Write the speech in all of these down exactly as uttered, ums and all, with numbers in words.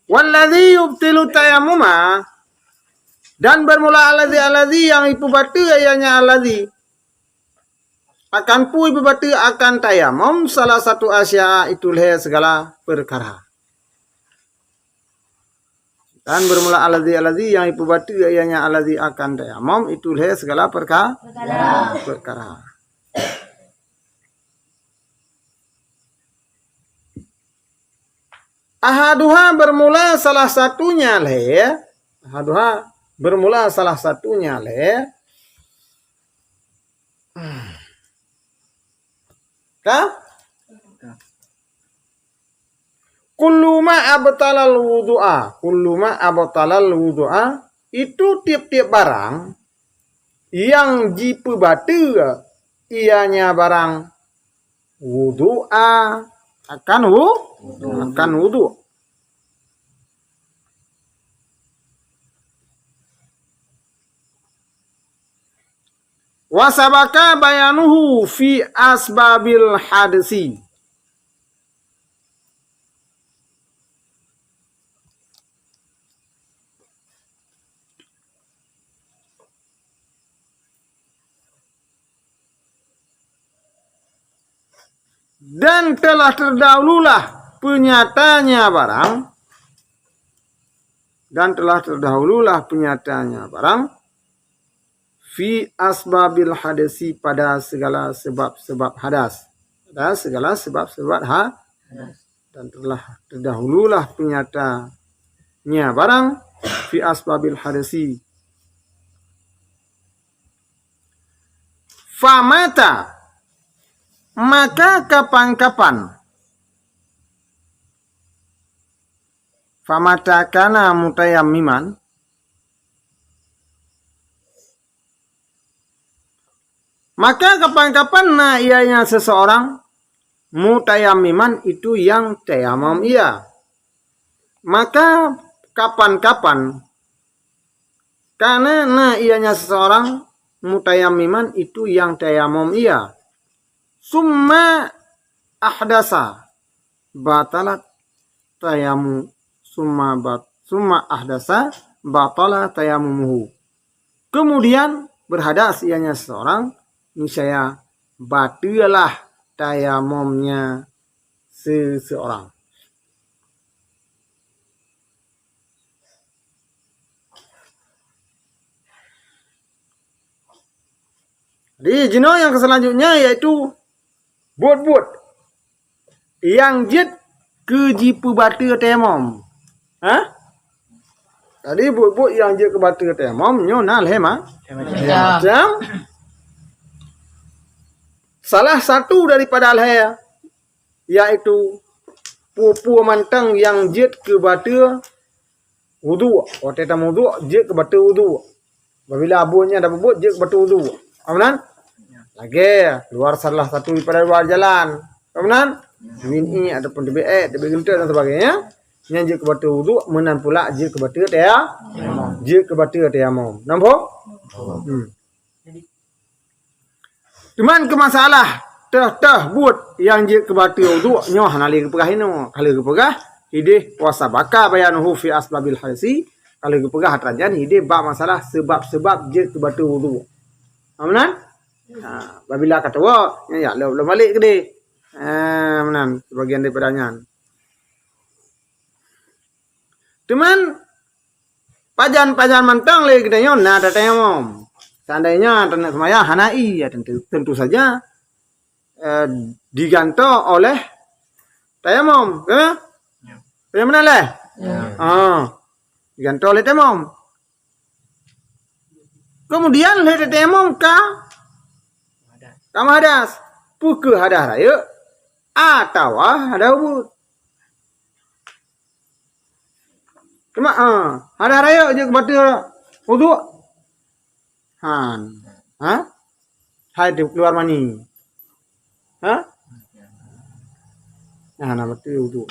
Walladzi yubtilu tayammuma, dan bermula alladzi, alladzi nyang ipeubateue ianya alladzi. Akan peue ipeubateue? Akan tayamum salah satu asya, itu lhée segala perkara. Dan bermula alladzi, alladzi nyang ipeubateue ianya alladzi akan tayamum, itu lhée segala perka-, perkara. Ahaduha, bermula salah satunya lhée. Ahaduha, bermula salah satunya lhée. Ka? Kullu ma abtalal wudu'a, kullu ma abtalal wudu'a, itu tiep-tiep barang nyang jipeubateue ianya barang wudu'a, akan wu-, akan wudu'. Wa sabaka bayanuhu fi asbabil hadsi. Dan telah terdahululah penyatanya barang, dan telah terdahululah penyatanya barang, fi asbabil hadasi, pada segala sebab-sebab hadas, pada segala sebab-sebab ha-, dan telah terdahululah penyatanya barang, fi asbabil hadasi. Famata, maka kapan-kapan. Famata kana mutayammiman, maka kapan-kapan na ianya seseorang mutayammiman, itu yang tayamum ia. Maka kapan-kapan, karena na ianya seseorang mutayammiman, itu yang tayamum ia. Summa ahdasa, batalat tayamu-, summa bat-, summa ahdasa, batala tayamumuhu. Kemudian berhadas ianya seseorang, niscaya bateulah tayamumnya seseorang. Jadi, jinoe nyang selanjutnya yaitu buet-buet nyang jeuet keu jipeubateue tayamum. Ha? Jadi, buet-buet nyang jeuet keu bateue tayamum nyoe na lhée ma-, lhée macam. Salah satu daripada lhée, yaitu peue-peue mantong nyang jeuet keu bateue wudhu. Watée tameuwudhu jeuet keu bateue wudhu. Apabila buet nyan tapeubuet, jeuet keu bateue wudhu. Ka meunan? Lagée luar salah satu daripada luar jalan. Ka meunan? Teubiet iék ataupun teubiet ék, teubiet geunteuk dan sebagainya. Nyan jeuet keu bateue wudhu, meunan pula jeuet keu bateue taya-, jeuet keu bateue tayamum. Nampak? Hmm. Cuman keu masalah teuh-teuh buet nyang jeuet keu bateue wudhu nyoe hana lé geupeugah inoe. Ka lheueh geupeugah ideh, wa sabaka bayanuhu fi asbabil hadasi, ka lheueh geupeugah atra nyan ideh bak masalah seubab-seubab jeuet keu bateue wudhu. Ha, meunan? Ha, babila ka tuwoe, nyan jak lom, lom balek keudeh. Ha, meunan, sebagian daripada nyan. Cuman, pajan-pajan mantong lé geutanyoe na tatayamum. Seandainya taneuk seumayang hana ie, ya tentu, tentu saja, eh, digantoe oleh tayamum, ya? Ya. Bagaimana leh? Ya. Ah, digantoe oleh tayamum. Kemudian lheueh tatayamum ka, ka meuhadas. Peu kheueh hadas rayeuk atawa hadas ubit? Cuma, ah, hadas rayeuk jeuet keu bateue wudhu. Han. Ha? Hai teukeluar mani. Ha? Nah, na bateue wudhu.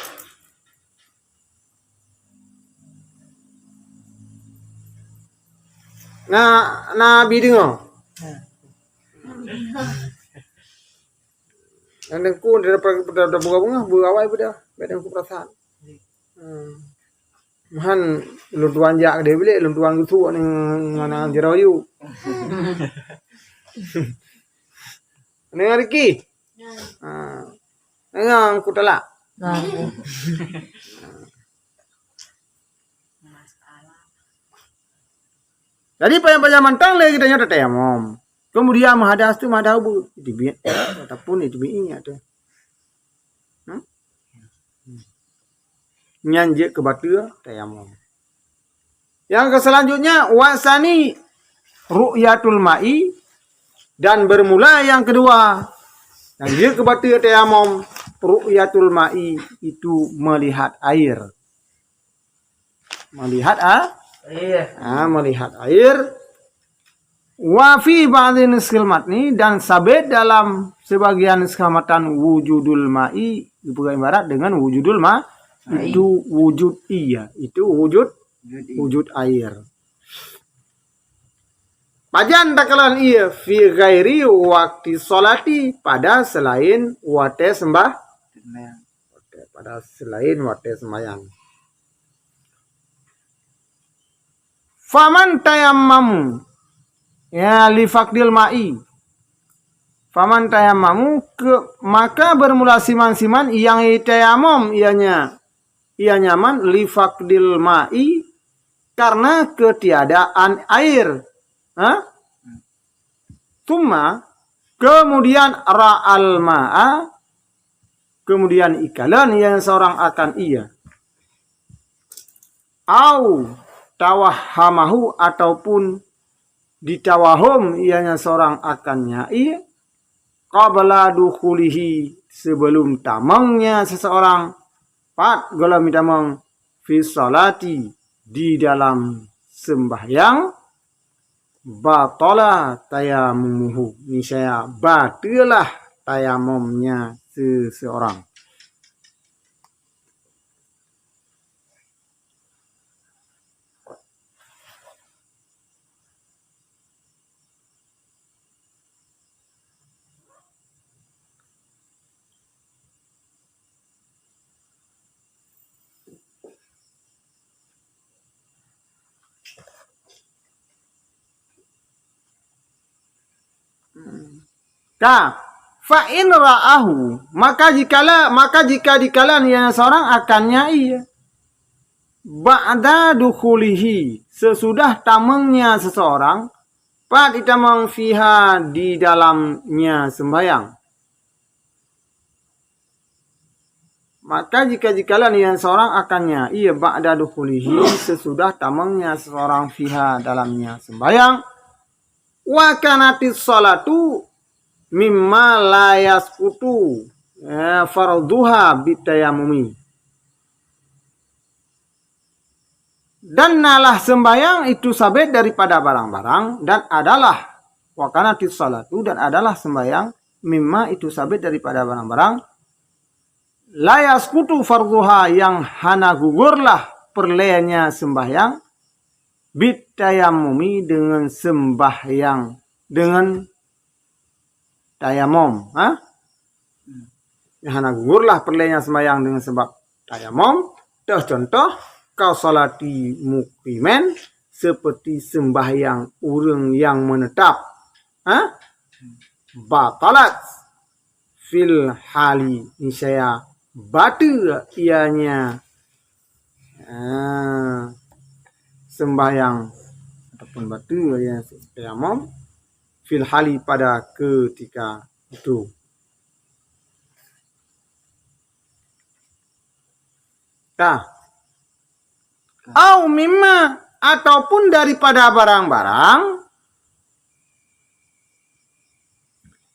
Na, na bi deungoe. Nyang teungku daripada, daripada bunga-bunga, beuawai beudah, bèk teungku peurasaan. Hmm. Meuhan lôn tuan jak keudéh bilék, lôn tuan geusuk ni ngon, ngon jaroe yu. Ni Riki. Ha. Ngon kutalak. Nah. Jadi, pajan-pajan mantong lé geutanyoe tatayamom. Kemudian meuhadas tu meuhadas ubeut, iteubiet, ataupun iteubiet ingat tu. Hmm? Nyan jeuet keu bateue tayamom. Yang ke selanjutnya, wasani ru'yatul ma'i, dan bermula yang kedua, yang jeuet keu bateue tayamom, ru'yatul ma'i, itu melihat air. Melihat, ah? Iya. Ah, melihat air. Wa fi ba'dhi nuskhil matni, dan sabit dalam sebagian nuskha matan wujudul ma'i, dipeugah ibarat dengan wujudul ma, ma'i. Itu wujud iya, itu wujud, wujud iya, wujud air. Pajan takalon iya fi ghairi waqti sholati, pada selain watèe sembah, sembahyang. Watèe, pada selain watèe sembahyang. Faman tayammamu, ya, li faqdil ma'i. Faman tayammamu, ke, maka bermula siman-siman nyang tayamom, ianya, ia nyaman, li faqdil ma'i, karena ketiadaan air. Ha? Tsumma, kemudian ra'al ma'a, kemudian ikalon ia seorang akan ia. Au tawahhamahu, ataupun ditawahum ianya seorang akan nyai, qabla dukhulihi, sebelum tamongnya seseorang, pat gohlom tamong, fi sholati, di dalam sembahyang, batala tayamumuhu, niscaya bateulah tayamomnya seseorang. Ka, fa in ra'ahu, maka jikala, maka jika dikalon ia seorang akan nyai, ba'da dukhulihi, sesudah tamongnya seseorang, pat itamong, fiha, di dalamnya sembahyang. Maka jika, jikalan ia seorang akan nyai, ba'da dukhulihi, sesudah tamongnya seseorang, fiha, dalamnya sembahyang, wa kanatis sholatu mimma la yasqutu, ya, fardhuha bitayamumi. Dan nalah sembahyang itu sabit daripada barang-barang, dan adalah, wa kanatis sholatu, dan adalah sembahyang, mimma, itu sabit daripada barang-barang, la yasqutu fardhuha, yang hana gugurlah peureulèenya sembahyang, bitayamumi, dengan sembahyang, dengan tayamom, ha? Nyang hana gugurlah peureulèenya sembahyang dengan sebab tayamom, toh contoh, ka sholati muqimin, seperti sembahyang ureueng nyang meunetap, ha? Batalat fil hali, niscaya bateue ianya, ah, sembahyang ataupun bateue ianya tayamom, fil hali, pada ketika itu. Tah. Au mimma, ataupun daripada barang-barang,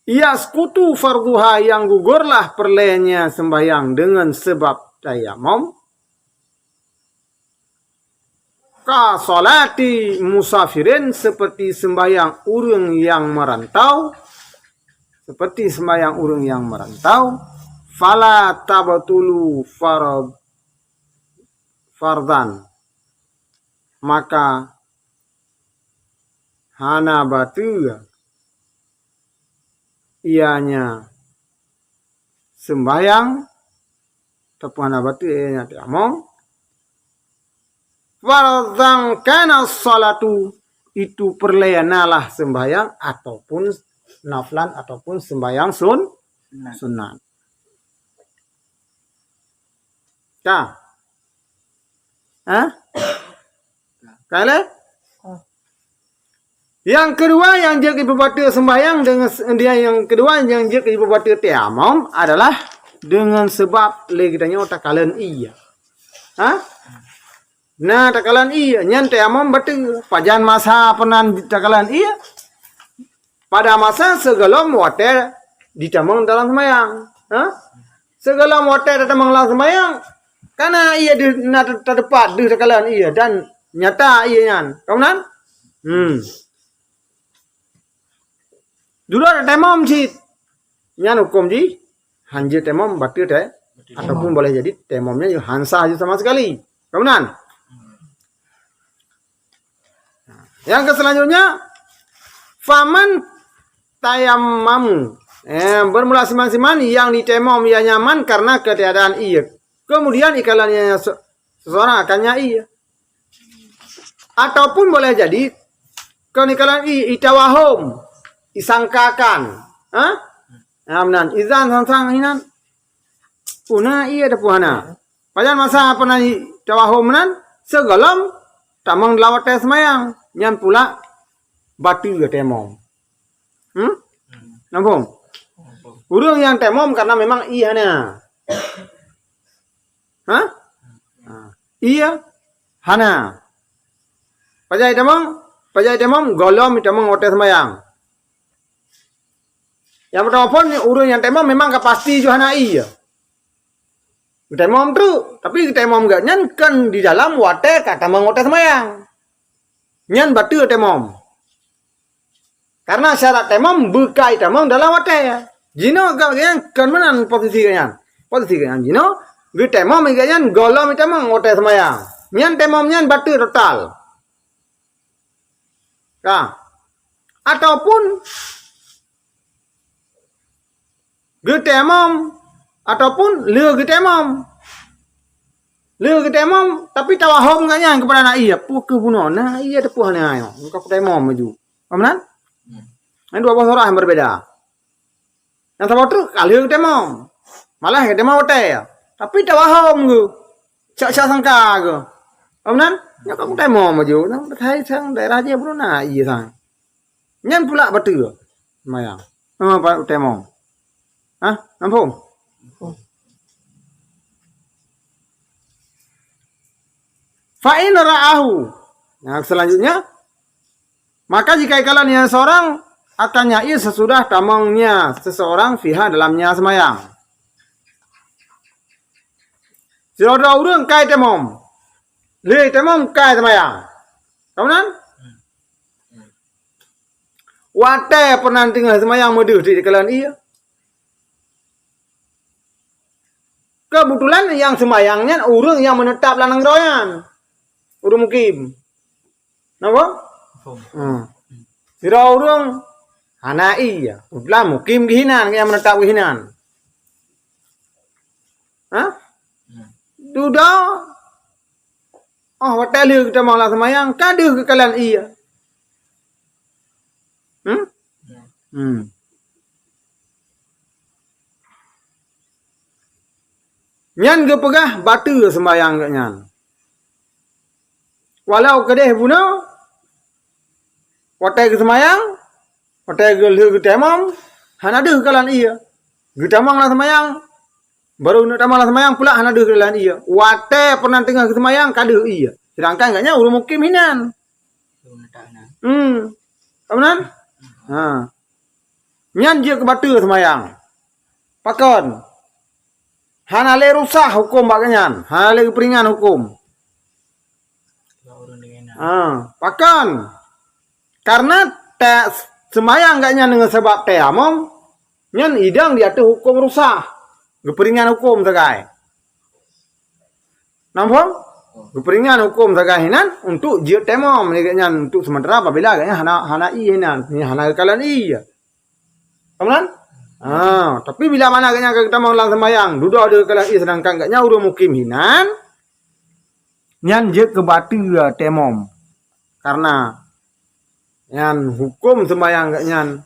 yasqutu fardhuha, yang gugurlah peureulèenya sembahyang dengan sebab tayamom, ka sholati musafirin, seperti sembahyang ureueng nyang merantau, seperti sembahyang ureueng nyang merantau, fala tabtulu fard-, fardhan, maka hana bateue ianya sembahyang, ataupun hana bateue, eh, tayamum, fardhan kana shalatu, itu peureulèenalah sembahyang ataupun naflan ataupun sembahyang sun-, sunat. Ka? Hah? Ka lé? Nyang keudua nyang jeuet jipeubateue sembahyang deungon se-, dia nyang keudua nyang jeuet jipeubateue tayamum adalah deungon seubab lé geutanyoe takalon ié. Ha? Na takalon ié, nyan tayamum bateue. Pajan masa peunan takalon ié? Pada masa sigohlom watèe jitamong dalam seumayang. Ha? Sigohlom watèe tatamong lam seumayang, ka na ié deuh na tateupat deuh takalon ié dan nyata ié nyan. Ka meunan? Hmm. Dudoe tayamum cit. Nyan huköm jih hanjeuet tayamum bateue teh, ataupun boleh jadi tayamum nyan han sah sama sekali. Ka meunan? Yang ke selanjutnya, faman tayammamu. Eh, bermula siman-siman yang ditayamum ia nyaman karena ketiadaan ié. Kemudian ikalon ia se-, seseorang akan nya ié. Ataupun boleh jadi, kon ikalon ié, itawahum, isangkakan. Ha? Nah, meunan. Izan sang-sang inan. Puna ié ada puhana. Pajan masa peunan tawahum nan, sigohlom tamong dalam watèe seumayang, nyan pula bateue tayamum. Hmm? Namphong? Ureuëng nyang tayamum karena memang ié hana. Ha? Ha. Ié hana. Pajan tayamum, pajan tayamum, gohlom tayamum watèe seumayang. Nyang meutamong phon ureuëng nyang tayamum memang ka pasti jih hana ié. Geutayamum treuk, tapi geutayamum geuh nyan kon di dalam watèe ka tamong watèe seumayang. Nyan bateue tayamum. Karena syarat tayamum beukai tamong dalam watèe. Jinoe geuh nyan kon meunan posisi geuh nyan. Posisi geuh nyan jinoe geutayamum geuh nyan gohlom tayamum watèe seumayang. Nyan tayamum nyan bateue total. Ka. Ataupun geutayamum, ataupun le geutayamum. Le geutayamum, tapi tawahum geuh nyan keupada na ié. Peue keuh bunoe, na ié teupeue hana nyoe. Muka kutayamum laju. Paham nan? Nyan dua boh surah nyang berbeda. Nyang saboh treuk ka lheueh geutayamum. Malah geutayamum watèe. Tapi tawahum geuh. Cak-cak sangka geuh. Paham nan? Nyan ka geutayamum laju. Nang keutai sang daerah jih bunoe na ié sang. Nyan pula bateue. Seumayang. Ha, pa-, geutayamum. Hah? Namphong? Fa in ra'ahu. Nah, selanjutnya, maka jika ikalon ia seseorang akan nya ié sesudah tamongnya seseorang fiha dalamnya seumayang. Sidroe-droe ureuëng kai tayamum. Le tayamum kai seumayang. Ka meunan? Watèe peunan teungoh seumayang meudeuh di kalon ié. Keubeutulan nyang seumayang nyan ureuëng nyang meunetap lam nanggroe nyan. Ureuëng mukim. Napa? Mukim. Hmm. Sidroe ureuëng hana ié, keubeutulan mukim geuh inan, nyang meunetap geuh inan. Ha? Hmm. Dudoe, oh, watèe lheueh geutamong lam seumayang, ka deuh geukalon ié. Hmm? Hmm. Nyan geupeugah bateue seumayang geuh nyan. Walau keudeh bunoe, watèe geuseumayang, watèe geu-, lheueh geutayamum, hana deuh kalon ié. Geutamong lam seumayang, barô geuneuk tamong lam seumayang pula hana deuh kalon ié. Watèe peunan teungoh geuseumayang ka deuh ié. Seudangkan geuh nyan ureuëng mukim hinan. Hmm. Ka meunan? Ha. Nyan jeuet keu bateue seumayang. Pakon? Hana lé rusah huköm bak geuh nyan, hana lé geupeuringan huköm. Ha, pakon? Karena ta-, seumayang geuh nyan deungon sabab tayamum, nyan idong di ateueh huköm rusah, geupeuringan huköm sagai. Namphong? Geupeuringan huköm sagai hinan untuk jeuet tayamum lé geuh nyan untuk sementara apabila geuh nyan hana, hana ié hinan, hana geukalon ié. Ka meunan? Ha, tapi bila mana geutanyoe ka geutamong lam seumayang, dudoe di keukalon ié, seudangkan geutanyoe ureuëng mukim hinan, nyan jeuet keu bateue tayamom. Karena nyan huköm seumayang geutanyoe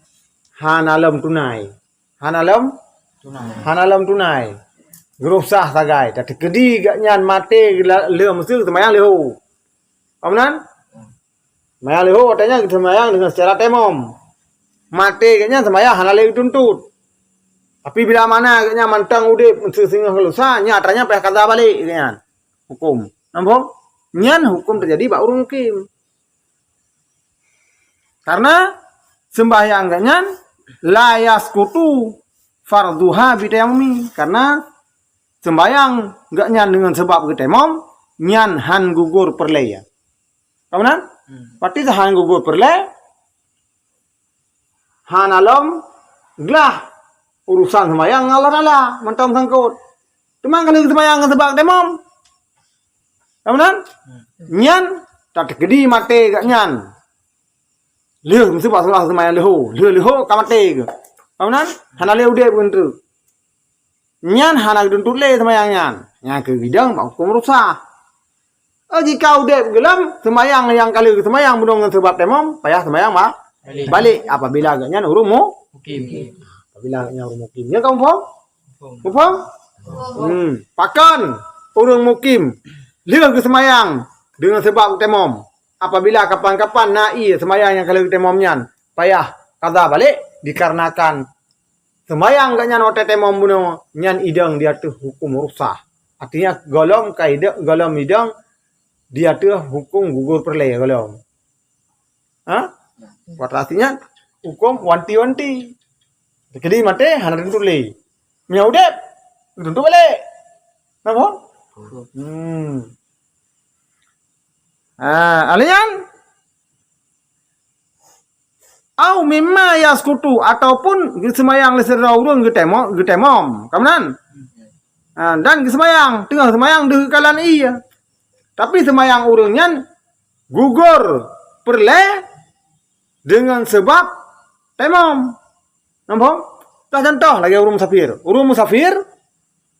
hana lom tunai. Hana lom? Tunai. Hana lom tunai. Geurusah sagai. Tateukeudi geutanyoe maté lé meuseu seumayang leuho. Paham nan? Seumayang leuho watée nyan seumayang deungon secara tayamom. Maté geutanyoe seumayang hana lé geutuntot. Tapi bila mana geutanyoe mantong udeb meuseu singoh lusa, nyan atra nyan payah kaza balek geutanyoe. Huköm. Nampak? Nyan huköm teujadi bak ureuëng mukim. Karena sembahyang geutanyoe la yasqutu fardhuha bitayamumi. Karena sembahyang geutanyoe deungon sabab geutayamom, nyan han gugur peureulée. Paham nan? Hmm. Berarti han gugur peureulée, hana lom glah urusan seumayang ngon Allah Taala mantong sangkot. Teuma ka lheueh seumayang ngon sabab tayamom. Paham nan? Hmm. Nyan tateukeudi maté geutanyoe. Lheueh meuseu bak seulaih seumayang leuho, lheueh leuho ka maté geuh. Paham nan? Hana lé udeb keu treuk. Nyan hana geutuntot lé seumayang nyan. Nyang keu gidong bak huköm rusah. Oh, jika udeb geulom, seumayang nyang ka lheueh seumayang bunoe ngon sabab tayamom, payah seumayang ba-, balek. Balek apabila geutanyoe ureuëng mu-, mukim. Apabila geutanyoe ureuëng mukim. Nyan ka muphom? Muphom. Muphom? Hmm. Pakon ureuëng mukim lheueh geuseumayang deungon sabab tayamom. Apabila kapan-kapan na ié seumayang nyang ka lheueh geutayamom nyan, payah kaza balek dikarenakan seumayang geutanyoe watée tayamom bunoe nyan idong di ateueh huköm rusah. Artinya gohlom ka idong, gohlom idong di ateueh huköm gugur peureulée gohlom. Ha? Watée nyan huköm wanti-wanti. Jadi maté hana tuntot lé. Meunyoe udeb, tuntot balek. Napa? Hmm. Ah, alai nyan, au mimma yasqutu, ataupun geuseumayang lé sidroe ureuëng geutayamo-, geutayamom, ka meunan? Ah, dan geuseumayang, teungoh seumayang deuh kalon ié. Tapi seumayang ureuëng nyan gugur peureulée deungon sabab tayamom. Nampak? Tah contoh lagée ureuëng musafir. Ureuëng musafir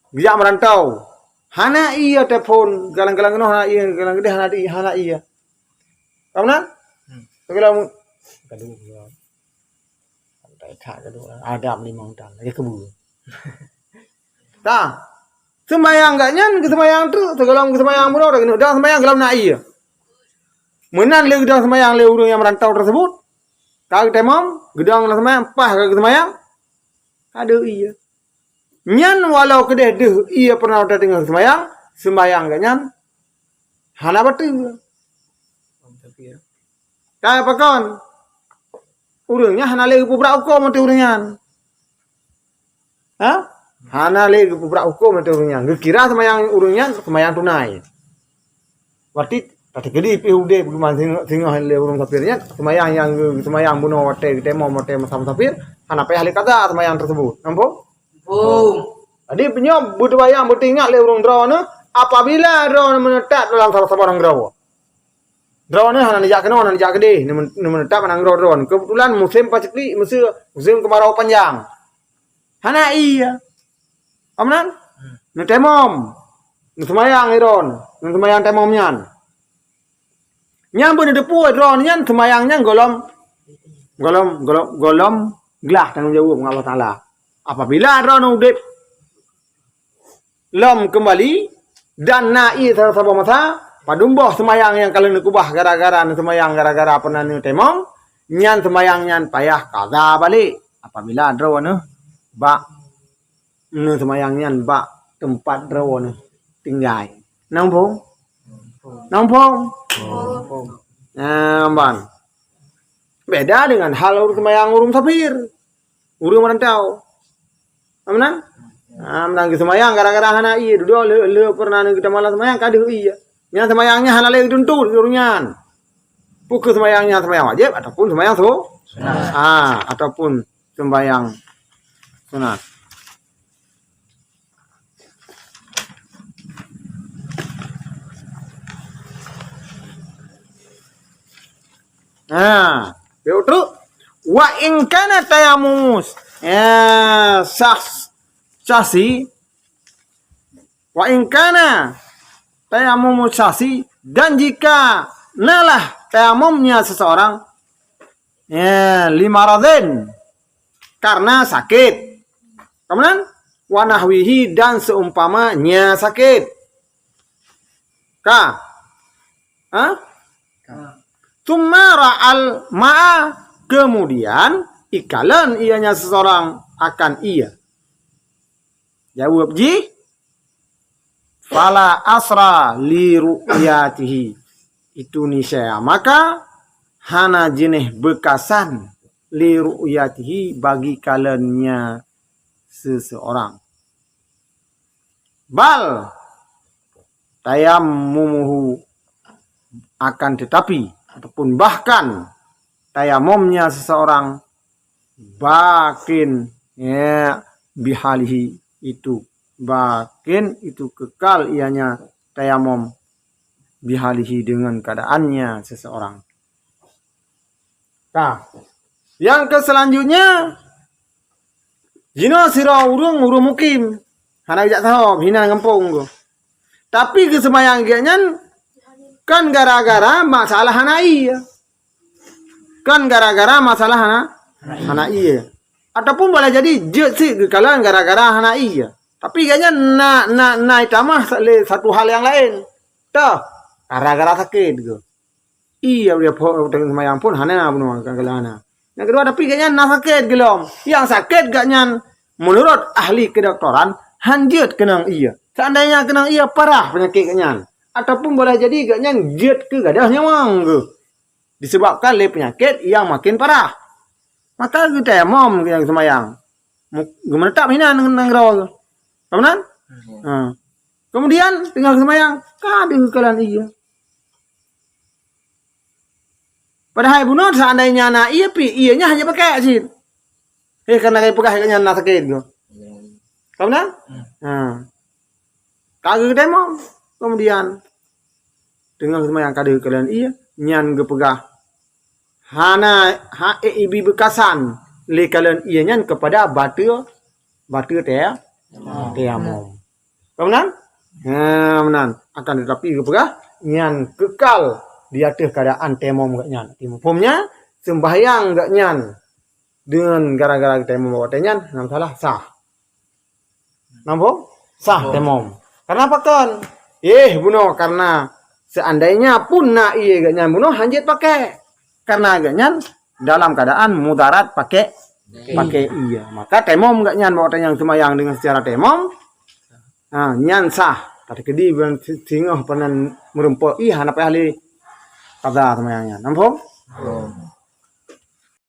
geujak meurantau. Hana ié telepon, galang-galang keunoe hana ié, galang keudeh hana ié, hana ié. Ka meunan? Hmm. Segala mu-, kadu, kadu. Adam limong tan, lagée keubeu. Tah. Seumayang geutanyoe, geuseumayang treuk, sigohlom geuseumayang bunoe, geuneuek dong seumayang gohlom na ié. Meunan lé geudong seumayang lé ureuëng nyang meurantau tersebut. Ka geutayamom, geudong lam seumayang, paih ka geuseumayang, ka deuh ié. Nyan walau keudeh deuh ié peureunah watée teungoh seumayang, seumayang geutanyoe hana bateue. Ka pakon? Ureuëng nyan hana lé geupeubrak huköm ateueh ureuëng nyan. Ha? Hana lé geupeubrak huköm ateueh ureuëng nyan. Geukira seumayang ureuëng nyan seumayang tunai. Berarti tateukeudi pih udeb geuman singoh, singoh lé ureuëng musafir nyan, seumayang nyang geu-, seumayang bunoe watée geutayamom watée masa musafir, hana payah lé kaza seumayang tersebut. Nampak? Muphom. Jadi, nyoe beuteubayang, beuteuingat lé ureuëng droeneuh, apabila droeneuh meuneutab dalam saboh-saboh nanggroe. Droeneuh hana neujak keunoe, hana neujak keudeh, neumeun-, neumeuneutab nanggroe droeneuh. Keubeutulan musém paceklik, meuseu-, musém keumarau panjang. Hana ié. Ka meunan? Neutayamom. Neuseumayang droeneuh, neuseumayang tayamom nyan. Nyan beuneuteupeu droeneuh nyan seumayang nyan gohlom, gohlom, gohlom, gohlom glah tanggong jaweueb ngon Allah Taala. Apabila droeneuh udeb lom keumbali dan na ié saboh-saboh masa, padum boh seumayang nyang ka lheueh neukeubah gara-gara neuseumayang gara-gara peureunah neutayamom, nyan seumayang nyan payah kaza balek apabila droeneuh bak neuseumayang nyan bak teumpat droeneuh tinggai. Na muphom? Na muphom? Muphom. Nah, ban. Beda dengan hal ureuëng seumayang ureuëng musafir, ureuëng meurantau. Ka meunan? Ah, meunan geuseumayang gara-gara hana ié, dudoe lé, lé peureunah geutamong lam seumayang ka deuh ié. Nyan seumayang nyan hana lé geutuntot ureuëng nyan. Peu kheueh seumayang nyan seumayang wajéb ataupun seumayang su-, sunat. Ah, ataupun seumayang sunat. Ha, yuk trok. Wa in kana tayamumus. eh, syahs-, syakhsi, wa in kana tayammumu syakhsi, dan jika nalah tayamumnya seseorang, eh, limaradhin, karena sakit. Kemudian, wa nahwihi, dan seumpamanya sakit. Ka. Ha? Tsumma ra'al ma'a, kemudian ikalon ianya seseorang akan ie. Jaweueb jih, fala asra li ru'yatihi. Itu niscaya. Maka hana jeuneh beukasan li ru'yatihi bagi kalonnya seseorang. Bal tayammumuhu, akan tetapi, ataupun bahkan tayamumnya seseorang baqin, ya, bihalihi, itu baqin, itu kekal ianya tayamum bihalihi, dengan keadaannya seseorang. Nah, yang ke selanjutnya, jinoe sidroe ureuëng, ureuëng mukim, hana geujak sahoe, hinan gampông geuh. Tapi geuseumayang geuh nyan kan gara-gara masalah hana ie. Kan gara-gara masalah hana, hana ie. Ataupun boleh jadi jeuet cit geukalon gara-gara hana ie. Tapi geuh nyan na, na, na itamah sa-, lé satu hal yang lain. Toh, gara-gara sakét geuh. Ie, dia po-, teurimong seumayang pun hana bunoe, kan, kalau hana. Yang kedua, tapi geuh nyan na sakét geuh lom. Yang sakét geuh nyan, menurut ahli kedokteran, hanjeuet keunong ie. Seandainya keunong ie, parah penyakit geuh nyan. Ataupun boleh jadi geuh nyan jeuet keu gadôh nyawöng geuh. Disebabkan lé penyakit yang makin parah. Maka geutayamom nyang seumayang. Mu-, geumeunetap hinan nanggroe geuh. Paham nan? Hmm. Ha. Kemudian, teungoh seumayang, ka deuh kalon ie. Padahai bunoe seandainya na ie pih, ie nyan hana jipakai cit. Eh, karena gaya peugah nyan na sakét geuh. Paham nan? Hmm. Ha. Ka geutayamom. Kemudian, teungoh seumayang ka deuh kalon ie, nyan geupeugah, hana, ha, eh, ibi beukasan lé kalon ie nyan kepada bateue, bateue taya-, tayamom. Ka meunan? Ha, meunan. Akan tetapi geupeugah, nyan kekal di ateueh keadaan tayamom geuh nyan. Meuphomnya, seumbahyang geuh nyan deungon gara-gara tayamom watée nyan, na masalah, sah. Nampak? Sah tayamom. Karena pakon? Eh, bunoe karena seandainya pun na ie geuh nyan bunoe hanjeuet pakai. Karena geuh nyan dalam keadaan mudarat pakai, pakai ie. Maka tayamom geuh nyan, bak watée nyang seumayang dengan secara tayamom, ha, nyan sah. Tapi keudi bulan si-, singoh peunan meureumpok ie hana payah lé qadha seumayang nyan. Nampak?